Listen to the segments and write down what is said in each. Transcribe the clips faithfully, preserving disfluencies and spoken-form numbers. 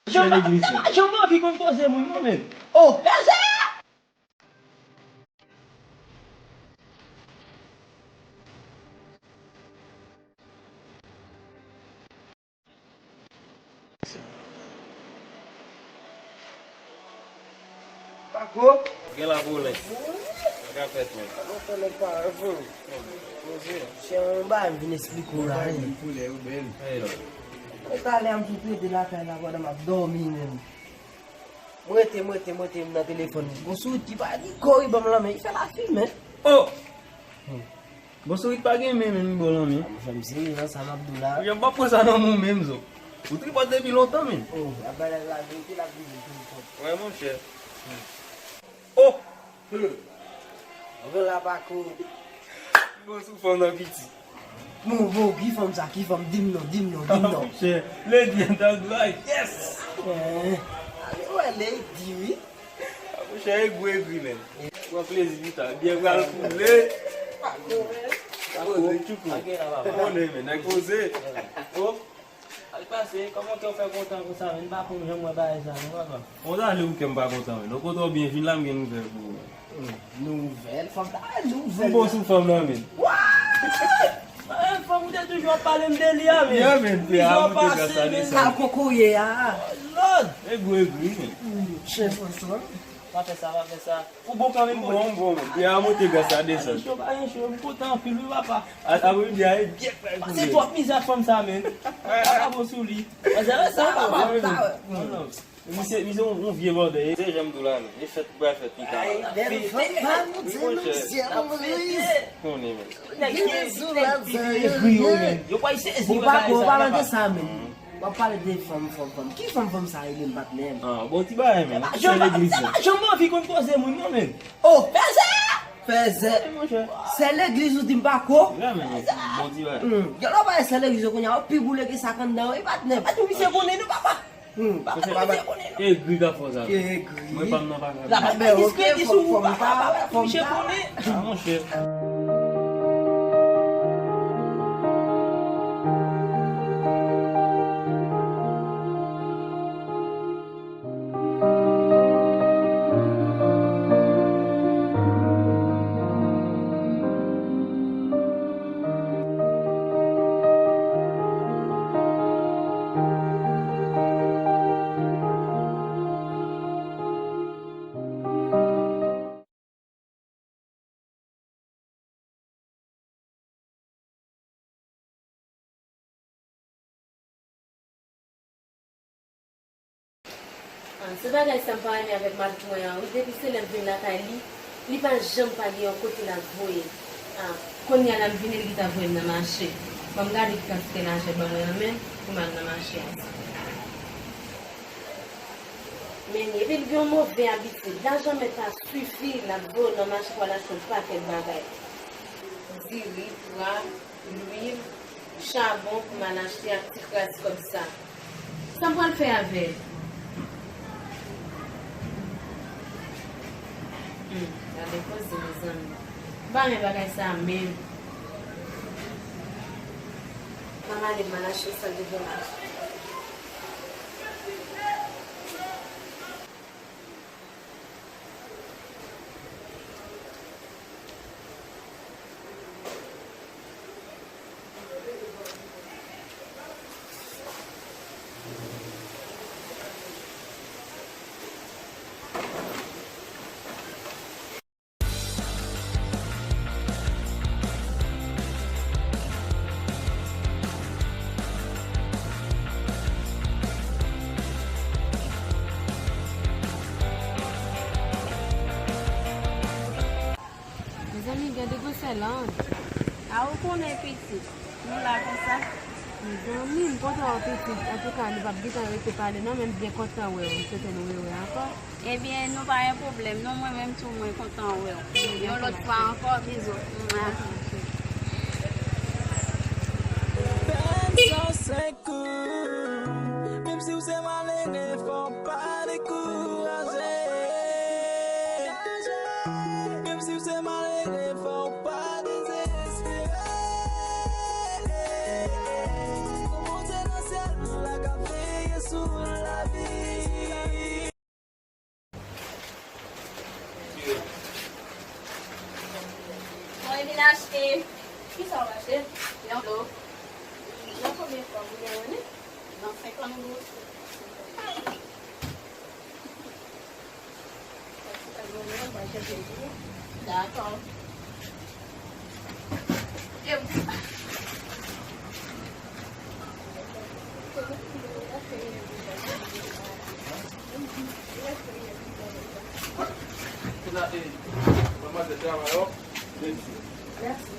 Jan, jan m anvi konn koze moun non menm. Oh, fèzè! Pako. Gen la volen. Sa ka fèt menm. Pako fè nèg pa revo. Poze. Se yon bagay m vin esplike w la. Bagay wi. Koulè yo bèl. Hey, non. Mwen talè a m fin plede lakay la pandan m ap dòmi menm. Mwen rete, mwen rete, mwen rete m nan telefòn. Gon sourit ki pa di kò wi ban m lanmen. Li fè lafimen. Oh! Gon sourit pa gen men menm li ba w lanmen. Monchè, m serye nan sa m ap di w la. Monchè, m p ap pran sa nan men w menm, zo. Ou tripòt depi lontan, menm. Oh, ap bay la verite, l ap vini tou. Wè, monchè. Oh! Hmm. Anvan la pa ko. Bon, sou fanm nan piti. Bon, bon, ki fanm sa, ki fanm? Di m non, di m non, di m non. Monchè, lady and the right, yes! Eh, ale wè lady, wi. A, monchè, egri, egri, menm. Pran plezi pita. Byen pral koule. Pako. Pako, tchoukou. Ou konnen, men, nèg poze. Oh. Al pase, kòman kè w fè kontan konsa, men? M pa konn janm wè bagay sa, non, papa. On ta lè ou kè m pa kontan, men. Non, kote w byen vin la, m gen nouvèl pou ou, men. Hmm, nouvèl? Fanm ta, nouvèl. M bon sou fanm nan, men. What? Eh, fanm ou te toujou ap pale m de li a, men. Yeah, men, pè a, monte gras a desann. Sa kokoye a. Oh, Lord. Egri, egri, men. Hmm, chef, pa fè sa, pa fè sa. Ou bon kanmenm, bon. Bon, bon, men. Pè a, monte gras a desann. Pa gen cho, pa gen cho. M kontan anpil, wi, papa. A, a, wi, byen, e byen, byen. Pase twòp mizè ak fanm sa, men. Papa bon sou li. Pase sa, papa. Non, non. Misye, misye, yon, yon vye bòdè. Se jan m di w la, non. E fèt, pral fèt pita. Ay, bèl fanm, pa nou di nou, sè Moyiz. Konnen, men. Nèg ki egri yo, men. Yo pa sezi. Ou pa, ou pa pale de sa, men. W ap pale de fanm, fanm, fanm. Ki fanm, fanm sa rele m, patnè m? Ah, bon ti bagay, men. Sè legliz, men. Janm anvi konn koze moun, non, men. Oh, fèzè! Fèzè. Sè legliz ou di m pa ko? Bon ti bagay. Hmm. Gen lè w pale sè legliz yo kounye a, w pi boule ke sa k anndan yo, wi, patnè m. Misye konnen nou, papa. Hmm, papa, misye konnen nou. Egri ka fò sa. Egri. Mwen pa m nan pa sa. La pa bay diskredi sou ou, papa, papa, misye konnen. Ah, monchè. Ah, se bagay sa m pa renmen avèk mari mwen an, wi. Depi se lè m vin lakay li, li pa janm pa gen yon kote l ap voye. Ah, kounye a la m vin, li ta voye m nan mache. Ban m gade ki kantite lajan l ban mwen nan men pou m al nan mache a. Men, epi l gen yon move abitid. Lajan mèt pa sifi, l ap voye w nan mache pou w al achte yon pakèt bagay. Diri, pwa, lwil, chabon pou m al achte ak ti kras kòb sa. Sa m pral fè avè l? Hmm, gade koze, mezanmi. M pa renmen bagay sa menm. Ban m ale, m al achte sa devan mache. Mezanmi, gade gwosè lang. A, ou konnen pitit, nou la konsa. Mezanmi, m kontan wè w pitit. Antouka, nou p ap gentan rete pale non, men m byen kontan wè w. M swete nou rewè ankò. Ebyen, nou pa gen pwoblèm non, mwen menm tou mwen kontan wè w. Yon lòt fwa ankò, bizou. Mwa. Menm si w se malere, fò w pa dekouraje. Menm si w se malere, fò w pa dezespere. Gon Bondye nan syèl la k ap veye sou w lavi. Vin achte. Kisa w achte? Yon dlo. Nan konbyen fwa w gen yon ni? Nan senkant goud. Dakò. Mèsi. Mèsi.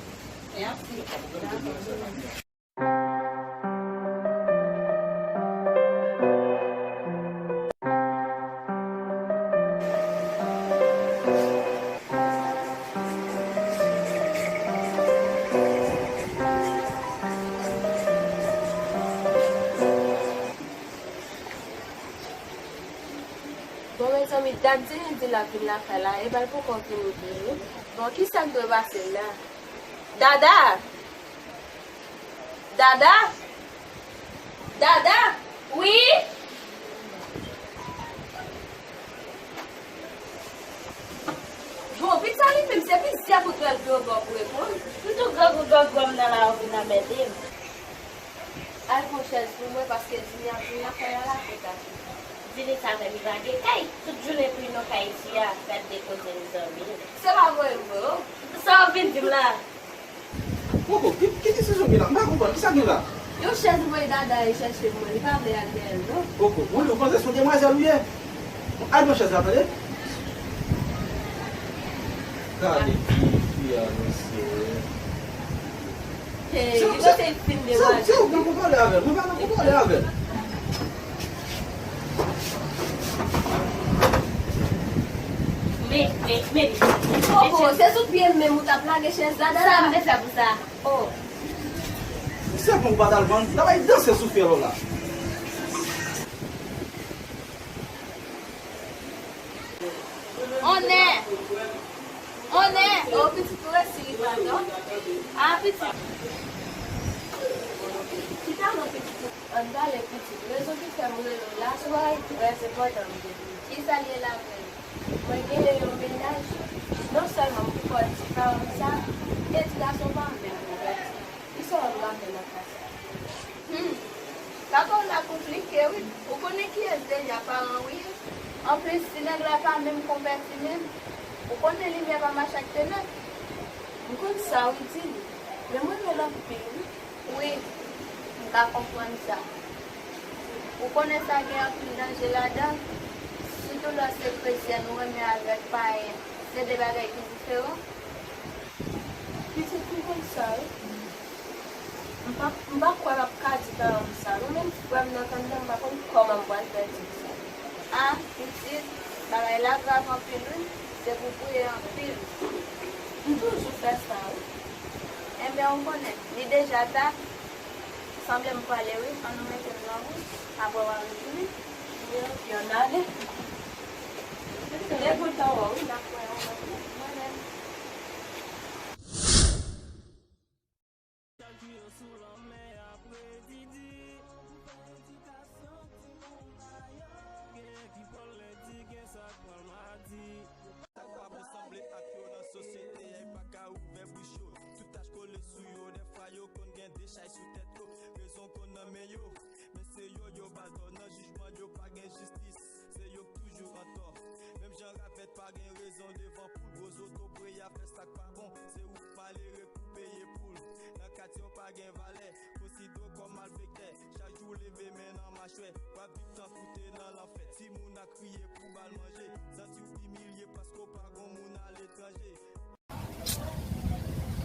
Bon, mezanmi, dat Dini di l ap vin lakay la, epa l poko vini vre wi. Bon, kisa k dwe pase l la? Dada! Dada! Dada! Wi! Bon, pitit sa li menm, se plizyè kout rèl grangou pou reponn. M tou grangou grangou m nan la, ou vin anmède m. Al pran chèz pou mwen, paske Dini ap vin lakay la, la pou ta. Dini sa menm li pa gen kay. Tout jounen pou li nan kay isi a, gad de koze mezanmi. Se pa voye vre, o. Sa w vin di m la? Koko, ki, ki desizyon gen la? M pa konprann. Kisa gen la? Yon chèz mwen dada e chèche mwen. Li pa vle al dèyè l, non. Koko, mwen, ou panse se yon demwazèl ou ye? Al pran chèz la, tande. Gade fi, fi a, mesye. Hey, se, li se, panse l fin se, demwazèl. Se ou ki pou pale avè l. Mwen pa nan pou pale avè l. Men, men, men. Koko, se sou pye m menm ou t ap lage chèz la, dada. Sa m te fè pou sa? Oh. Se bon ou pa t al vann, ta bay danse sou fyèl ou la. Onè! Onè! Oh, pitit ou resi rive non? Ah, pitit. Chita non, pitit. Ann pale, pitit. Rezon ki fè m rele w la, se yon bagay ki trè enpòtan m te di w. Kisa l ye la menm? Mwen genyen yon mennaj. Non sèlman m poko di paran m sa, m te di gason pa m menm konvèti. Kisa w ap rakonte nan ka sa? Hmm. Sa pa w la konplike, wi. Ou konnen kiyès deja paran w ye. Anplis, ti nèg la pa menm konvèti menm. Ou konnen limyè pa mache ak tenèb. M konn sa, wi, Dini. Men m renmen l anpil, wi. Wi, m ka konprann sa. Ou konnen sa gen anpil danje ladan, sitou lè w se kretyèn ou renmen avèk payen, se de bagay ki diferan. Pitit, m konn sa, wi. M pa, m pa kwè m ap ka di paran m sa, non, menm frè m nan k anndan, m pa konn kòman m pral fè di l sa. A, pitit, bagay la grav anpil, wi. Se pou priye anpil. M toujou fè sa, wi. Enben, ou konnen, li deja ta. Sanble m prale wi, ann nou mete m nan wout, apre w a retounen. Byen, byen, n ale. Depi w ta wè wi, n ap wè yon lòt lè. Mwen menm. Sa k pa bon sanble ak yo nan sosyete a, yo pa ka ouvè bouch yo. Tout tach kole sou yo, dèfwa yo konn gen dechay sou tèt yo. Rezon konn nan men yo, men se yo yo ba tò. Nan jijman yo pa gen jistis, se yo k toujou antò. Menm jan rapèt pa gen rezon devan poul, gwo zotobre a fè sa k pa bon. Se ou k malere k pou peye poul. Nan katye w pa gen valè, konsidere w kòm malfektè. Chak jou w leve men nan machwè, w ap viv tankou te nan lanfè. Timoun ap kriye pou ba l manje, santi w imilye paske w pa gon moun aletranje.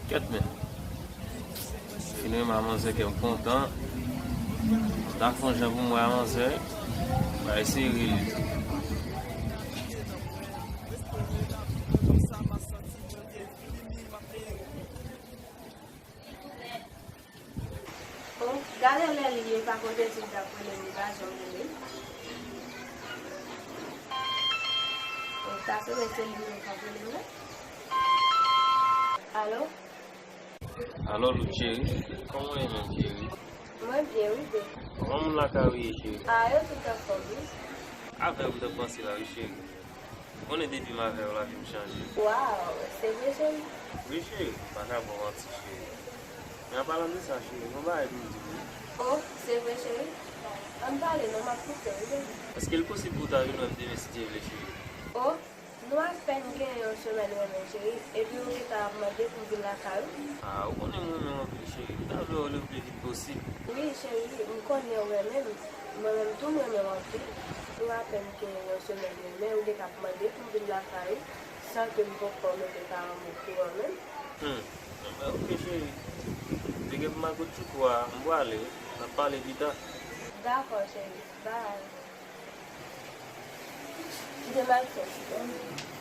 Kèt men. Fin renmen a manzè, kè m kontan. M ta fè yon jan pou m wè a manzè. Bay seri li. Oh, gade lè li ye, pa konte di l t ap rele m, li pa janm rele m. Oh, ta sanble se li menm k ap rele m la. Alo? Alo, Lou cheri, kòman w ye menm, cheri? Mwen byen, wi, byen. Kòman moun lakay ou ye, cheri? Ah, yo tout anfòm, wi. Avè w m t ap panse la, wi, cheri. Ou konnen depi m avè w lavi m chanje. Waw, se vre cheri? Wi cheri, m pa ka ba w manti cheri. Men an palan de sa cheri, gon bagay pou m di w wi. Oh, se vre cheri? Ann pale non, m ap koute w wi baby. Èske l posib pou w ta vin wè m demen si Dye vle cheri? Oh, nou apèn gen yon semèn renmen cheri, epi ou gentan ap mande pou m vin lakay ou? Ah, ou konnen m renmen w anpil cheri, m ta vle wè w leple vit posib. Wi cheri, m konnen ou renmen m, mwen menm tou m renmen w anpil. Nou apèn gen yon semèn renmen, ou gentan ap mande pou m vin lakay ou, san ke m poko mete paran m okouran menm. Hmm, enben oke cheri. Depi m al kout tchoukou a, m pwale, n ap pale pita. Dakò cheri, bye. Kite m al fè ti